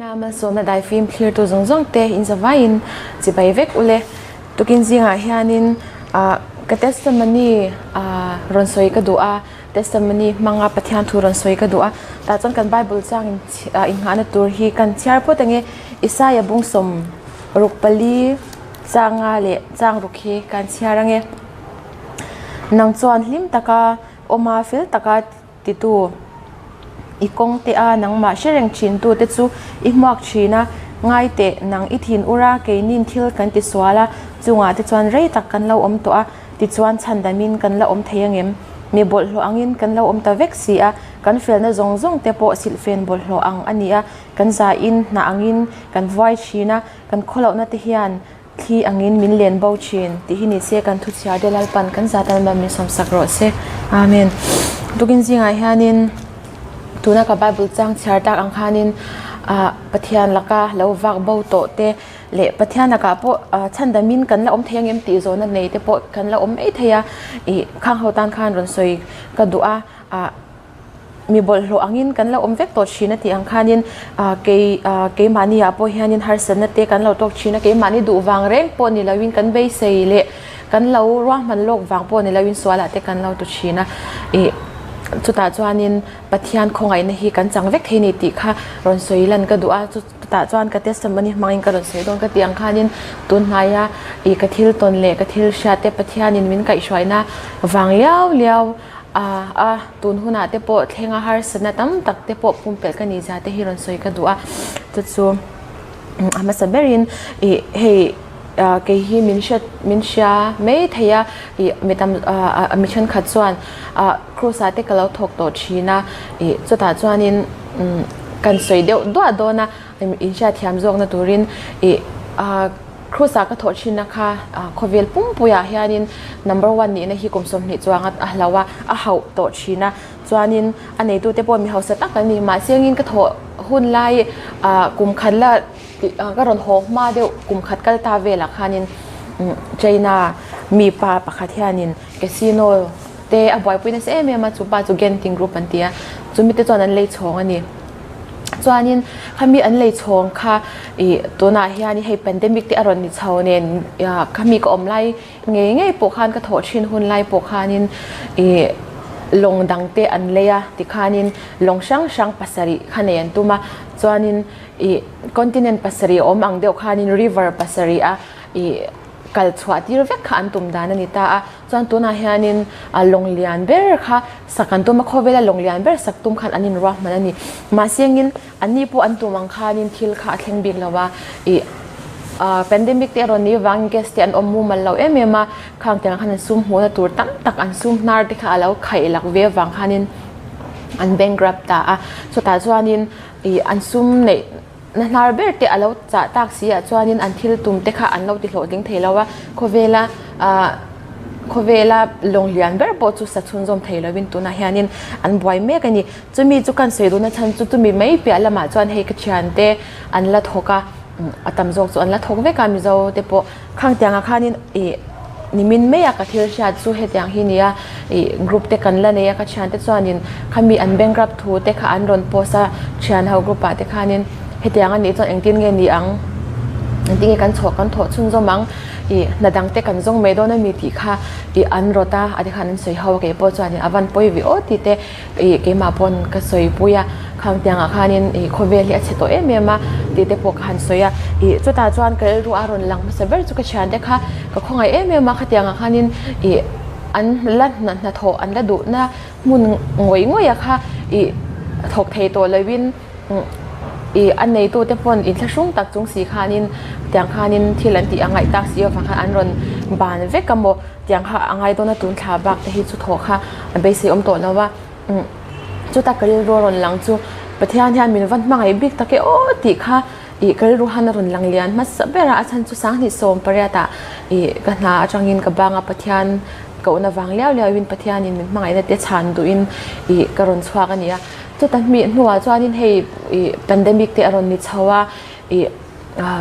Nia malsawmna daifim thlirtu zawng zawng te in zavaiin chibai vek ule. Tukin zingah hianin ah ka testimony ah rawn sawi ka duh a, testimony hmanga Pathian thu rawn sawi ka duh a. Tah chuan kan Bible chang in ah inghahna tur hi kan chhiar phawt ange. Isaia bungsawm ruk pali changa leh chang ruk hi kan chhiar ange. Nang chuan hlim taka awma fel taka titu i kawng te a nangmah hre reng thin tu te chu i hmuak thin a, ngai teh nang i thin ur a, keinin thil kan ti sual a, chungah te chuan rei tak kan lo awm tawh a, tichuan chhandamin kan la awm thei angem? Mi bawlhhlawh angin kan lo awm ta vek si a, kan felna zawng zawng te pawh silhfen bawlhhlawh ang a ni a, kan zain hnah angin kan vuai thin a, kan khawlohna te hian Thli angin min len bo thin tih hi ni se kan thuchhiar te Lalpan kan zat alma min sawmsak rawh se. Amen. Tukin zingah hianin tuna ka Bible chang chhiar tak ang khanin ah Pathian laka lo vak bo tawh te leh Pathian lakah pawh ah chhandamin kan la awm thei angem tih zawhna nei te pawh kan la awm mai thei a ih khang ho tan khan rawn sawi ka duh a ah Mi bawlhhlawh angin kan lo awm vek tawh thin a tih ang khanin ah kei ah keimahni ah pawh hianin harsatna te kan lo tawk thin a, keimahni duh vang reng pawh ni loin kan beisei leh kan lo ruahman lawk vang pawh ni loin sualah te kan lo tu thin a ih chutah chuanin Pathian khawngaihna hi kan chang vek thei a ni tih kha rawn sawi lan ka duh a chutah chuan ka testimony hmangin ka rawn sawi dawn ka tih ang khanin tunhnaia ih ka thil tawn leh ka thil hriat te Pathianin min kaihhruaina vang liau liau. A a, tun hunah te pawh thlenga harsatna tam tak te pawh pumpelh ka nih zia te hi rawn sawi ka duh a, chu chu a hmasa berin ih hei kei hi min hriat min hria mai thei a ih mi tam ah mi thenkhat chuan ah cross ah te ka lo thawk tawh thin a ih chutah chuanin kan sawi deuh duah dawn a inhriatthiam zawkna turin ih ah. Krusa ka thawh thinna kha khawvel pumpuiah hianin number one nihna hi kum 20 chuang a hlo a, a hauh tawh thin a. Chuanin a neitute pawh mi hausa tak an ni. Mahse engin ka thawh hun lai kum khat la ka rawn haw hma deuh kum khat kal ta velah khanin China mi pa pakhat hianin casino te a buaipui nasa em em a, chu pa chu Genting Group an ti a, chumite chuan an lei chhawng a ni. Chuanin khami an lei chhawng kha ih tunah hian hei pandemic te a rawn ni chho nen khami ka awm lai ngei ngei pawh khan ka thawh thin hun lai pawh khanin ih lawng dang te an lei a tikhanin lawng hrang hrang pasarih kha nei an tum a chuanin ih continent pasarih a awm ang deuh khanin river pasarih a ih kal chhuah tir vek kha an tum dan a ni ta a. Chuan tunah hianin a lawng lian ber kha sak an tum a, khawvela lawng lian ber sak tum khan an inruahman a ni. Mahse engin anni pawh an tum ang khanin thil kha a thleng bik lo a, ih ah pandemic te erawh ni vangin guest te an awm mumal lo em em a, khang tiang khan an sum hmuhna tur tam tak an sum hnar te kha a lo khaih lak ve avang khanin an bankrupt ta a. Chutah chuanin ih an sum neih Na hnar ber te a lo chah tak si ah chuanin an thil tum te kha an lo ti hlawhtling thei lo a, khawvela ah khawvela lawng lian ber pawh chu sa chhunzawm thei lovin tunah hianin an buai mek a ni. Chumi chu kan sawi duhna chhan chu chumi mai piah lamah chuan hei ka thiante an la thawk a, a tam zawk chu an la thawk vek a Mizo te pawh. Khang tiangah khanin ih nimin maia ka thil hriat chu hetiang hi nia ih group te kan la nei a ka thiante chuanin khami an bankrupt thu te kha an rawn post a thian ho group ah te khanin hetiang anih chuan engtin nge ni ang engtin nge kan chhuah kan thawh chhunzawm ang ih hna dang te kan zawng mai dawn ami tih kha ih an rawt a a tikhan an sawi ho a keipawh chuanin a van pawi ve aw tih te Ih keimah pawn ka sawi pui a, khang tiangah khanin ih khawvel hi a chhe tawh em em a tih te pawh ka han sawi a, ih chutah chuan ka rilru a rawn lang hmasa ber chu ka thiante kha ka khawngaih em em a, khatiangah khanin ih an la hnathawh an la duhna hmun ngawih ngawih a kha ih thawk thei tawh loin ih a neitute pawn inthlahrung tak chung si khanin tiang khanin thil an tih a ngaih tak si avang khan an rawn ban vek a maw. Tiang kha a ngai dawn a tun thla bak te hi chu thawh kha a beisei awm tawh lo a, chuta ka rilru a rawn lang chu Pathian hian min va hmangaih bik tak e aw tih kha ih ka rilru han a rawn lang lian hmasa ber a, a chhan chu 2018 ah ih ka hna atangin ka bang a Pathian kohna vang liau liau in Pathianin min hmangaihna te chhan duhin ih ka rawn chhuak a ni a, chuta hmih hnuah chuanin hei ih pandemic te a rawn ni chho a ih.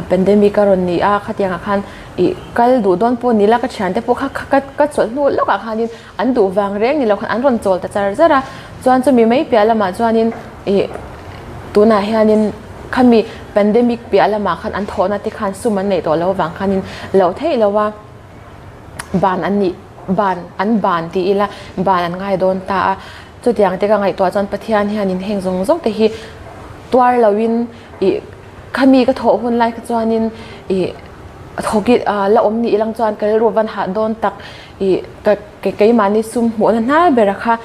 Pandemic a rawn ni a, khatiangah khan ih kal duh dawn pawh ni la ka thiante pawh kha ka ka chawlh hnu lawkah khanin an duh vang reng ni lo khan an rawn chawl ta char char a, chuan chumi mai piah lamah chuanin ih tunah hianin khami pandemic piah lamah khan an thawhna te khan sum an neih tawh loh avang khanin loh theih lo a ban an nih ban an ban ti ila ban an ngai dawn ta a chutiang te ka ngaihtuah chuan Pathian hianin heng zawng zawng te hi tuar loin ih khami ka thawh hun lai kha chuanin ih thawk i la awm ni ilang chuan ka rilru van hah dawn tak ih ka keimahni sum hmuhna hnar bera kha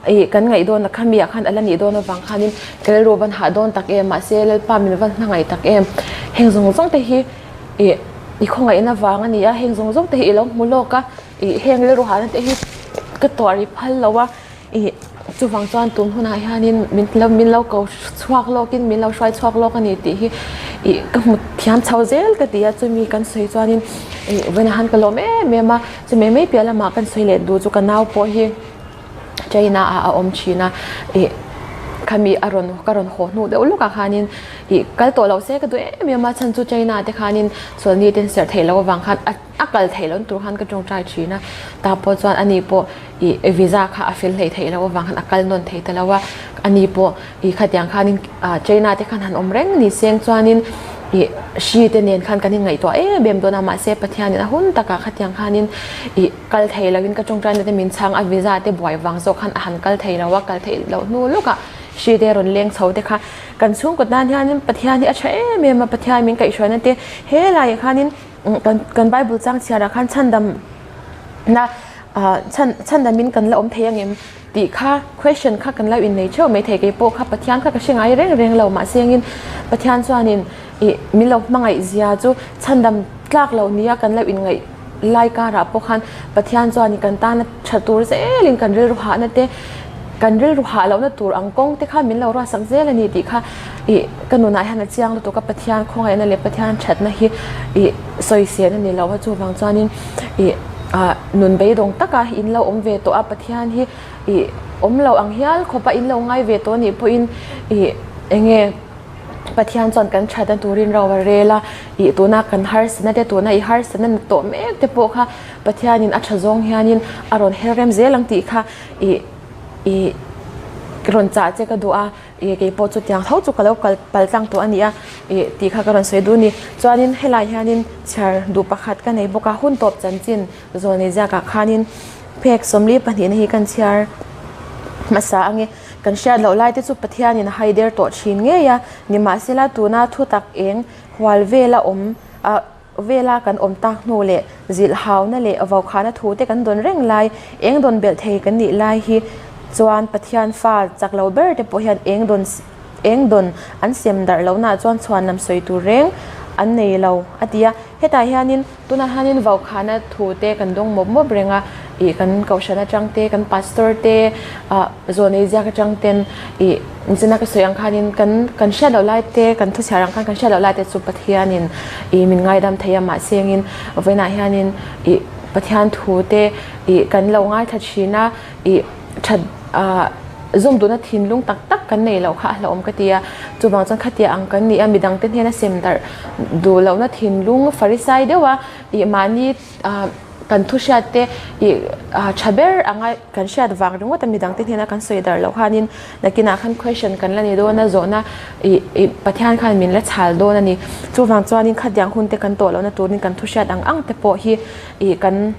Ih, kan ngaih dawn a khami ah khan a la nih dawn avang khanin ka rilru van hah dawn tak em, mahse Lalpa min van hmangaih tak em. Heng zawng zawng te hi ih i khawngaihna vang a ni a, heng zawng zawng te hi i lo hmu lawk a, ih heng rilru hahna te hi ka tuah ri phal lo a, ih chuvang chuan tun hunah hianin min lo min lo ko chhuak lawkin min lo hruai chhuak lawk a ni tih hi ih ka hmu thiam chho zel ka ti a, chumi kan sawi chuanin ih vawiinah khan ka lawm em em a, chumi mai piah lamah kan sawi leh duh chu ka nau pawh hi. China ah a awm thin a, ih khami a rawn ka rawn haw hnu deuh lawkah khanin ih kal tawh loh se ka duh em em a chhan chu China te khanin chawlhni te serh theih loh avang khan a kal theih loh na tur khan ka tawngtai thin a, tah pawh chuan ani pawh ih visa kha a fel hleih theih loh avang khan a kal nawn thei ta lo a, ani pawh ih khatiang khanin ah China te khan han awm reng ni seng chuanin ih hri te nen khan kan inngaihtuah em em dawn a mahse Pathianin a hun takah khatiang khanin ih. Kal thei loin ka tawngtaina te min chhang a, visa te buai vang zawk khan a han kal thei lo a, kal theih loh hnu lawkah hri te rawn leng chho te kha kan chhungkaw tan hianin Pathian hi a tha em em a, Pathian min kaihhruaina te he laiah khanin kan kan Bible chang chhiarah khan chhandam na ah chhan chhandamin kan la awm thei ang em tih kha question kha kan lo innei theuh mai thei, keipawh kha Pathian kha ka hre ngai reng reng lo mahse engin Pathian chuanin ih min lo hmangaih zia chu chhandam tlak loh nia kan lo inngaih. Lai karah pawh khan Pathian chuan kan tana tha tur zelin kan rilru hahna te, kan rilru hah lohna tur ang kawng te kha min lo ruatsak zel a ni tih kha ih ka nunah hian a chiang lutuk a, Pathian khawngaihna leh Pathian thatna hi ih sawisel a ni lo a, chuvang chuanin ih ah nun beidawng taka in lo awm ve tawh a, Pathian hi ih awm lo ang hial khawpa in lo ngai ve tawh a nih pawhin ih eng nge. Pathian chuan kan thatna turin ro a rel a, ih tuna kan harsatna te tuna i harsatna na tawh mek te pawh kha Pathianin a tha zawng hianin a rawn her rem zel ang tih kha ih ih rawn chah che ka duh a, ih keipawh chutiang tho chu ka lo kal pal tlang tawh a ni a, ih tih kha ka rawn sawi duh a ni. Chuanin helai hianin chhiar duh pakhat ka nei bawk a, hun tawp chanchin zawlnei ziakah khanin phek 42 na hi kan chhiar hmasa ang e. Kan hriat loh lai te chu Pathianin a haider tawh thin ngei a, nimahsela tuna thu tak eng hual vela awm a vela kan awm tak hnu leh zilh hauna leh vokhana thu te kan dawn reng lai, eng dawn belh thei kan nih lai hi chuan Pathian fa chak lo ber te pawh hian eng dawn eng dawn an sem darh lohnaah chuan chhuanlam sawi tur reng an nei lo a ti a. Hetah hianin tunah hianin vokhana thu te kan dawng mawp mawp reng a, ih kan kohhran atang te kan pastor te ah zawnei ziak atang ten ih nichina ka sawi ang khanin kan kan hriat loh lai te kan thuchhiar ang khan kan hriat loh lai te chu Pathianin ih min ngaidam thei a mahse engin vawiinah hianin ih Pathian thu te ih kan lo ngaithla thin a ih that ah zawm duhna thinlung tak tak kan nei loh kha a hlauhawm ka ti a chuvang chuan khatia ang kan ni a midang te hnena sem darh duh lohna thinlung farisai deuh a ih mahni ah kan thu hriat te ih ah tha ber anga kan hriat vang ringawt a midang te hnena kan sawi darh loh khanin nakinah khan question kan la ni dawn a zawhna ih ih Pathian khan min la chhal dawn a ni chuvang chuanin khatiang hun te kan tawh lohna turin kan thu hriat ang ang te pawh hi ih kan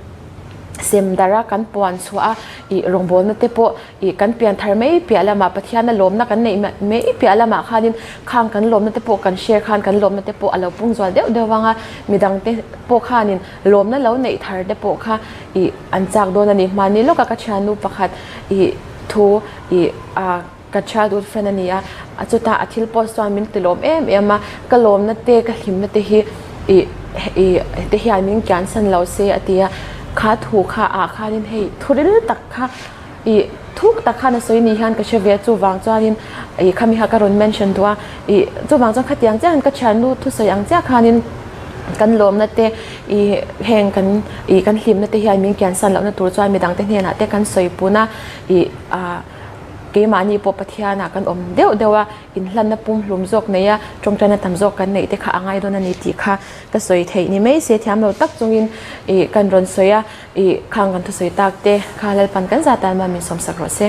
sem darh a kan puan chhuah a ih rawngbawlna te pawh ih kan pian thar mai piah lamah Pathiana lawmna kan neih mai piah lamah khanin khang kan lawmna te pawh kan share khan kan lawmna te pawh a lo pung zual deuh deuh ang a midang te pawh khanin lawmna lo neih thar te pawh kha ih an chak dawn a ni. Hmani lawka ka thiannu pakhat ih thu ih ah ka childhood friend a ni a, a chutah a thil post chuan min ti lawm em em a, ka lawmna te ka hlimna te hi ih ih te hian min kiansan lo se a ti a, kha thu kha ah khanin hei thu ril tak kha ih thuk tak khan a sawi ni hian ka hre ve a, chuvang chuanin ih khami kha ka rawn mention duh a, ih chuvang chuan khatiang chiah hian ka thiannu thusawi ang chiah khanin kan lawmna te ih heng kan ih kan hlimna te hian min kiansan lohna tur chuan midang te hnenah te kan sawi pun a, ih ah keimahni pawh Pathianah kan awm deuh deuh a, inhlanna pumhlum zawk nei a, tawngtaina tam zawk kan neih te kha a ngai dawn a ni tih kha ka sawi theih ni mai se thiam lo tak chungin ih kan rawn sawi a. Ih, khang kan thusawi tak te kha Lalpan kan zah tan maw min sawmsak rawh se.